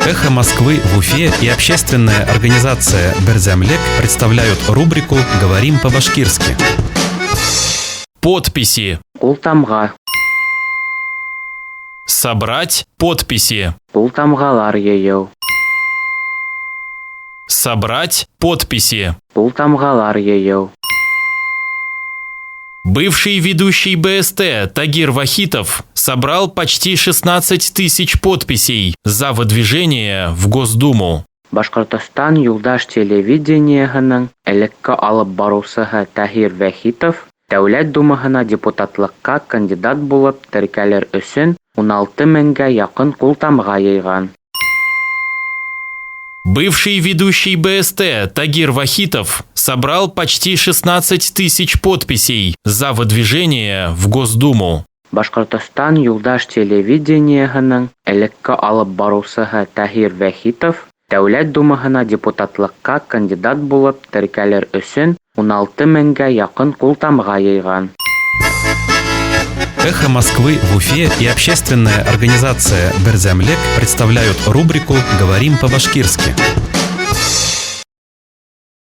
«Эхо Москвы» в Уфе и общественная организация «Берҙәмлек» представляют рубрику «Говорим по-башкирски». Подписи. Ҡултамға. Собрать подписи. Ҡултамғалар йыйыу. Собрать подписи. Ҡултамғалар йыйыу. Бывший ведущий БСТ Тагир Вахитов собрал почти 16 тысяч подписей за выдвижение в Госдуму. Башҡортостан юлдаш телевидениеһының элекке алып барыусыһы Таһир Вәхитов Дәүләт Думаһына депутатлыҡҡа кандидат булып теркәлер өсөн 16 меңгә яҡын ҡултамға йыйған. Бывший ведущий БСТ Тагир Вахитов собрал почти 16 тысяч подписей за выдвижение в Госдуму. Башҡортостан юлдаш телевидениеһының элекке алып барыусыһы Таһир Вәхитов Дәүләт Думаһына депутатлыҡҡа кандидат булып теркәлер өсөн 16 меңгә яҡын ҡултамға йыйған. «Эхо Москвы» в Уфе и общественная организация «Берҙәмлек» представляют рубрику «Говорим по-башкирски».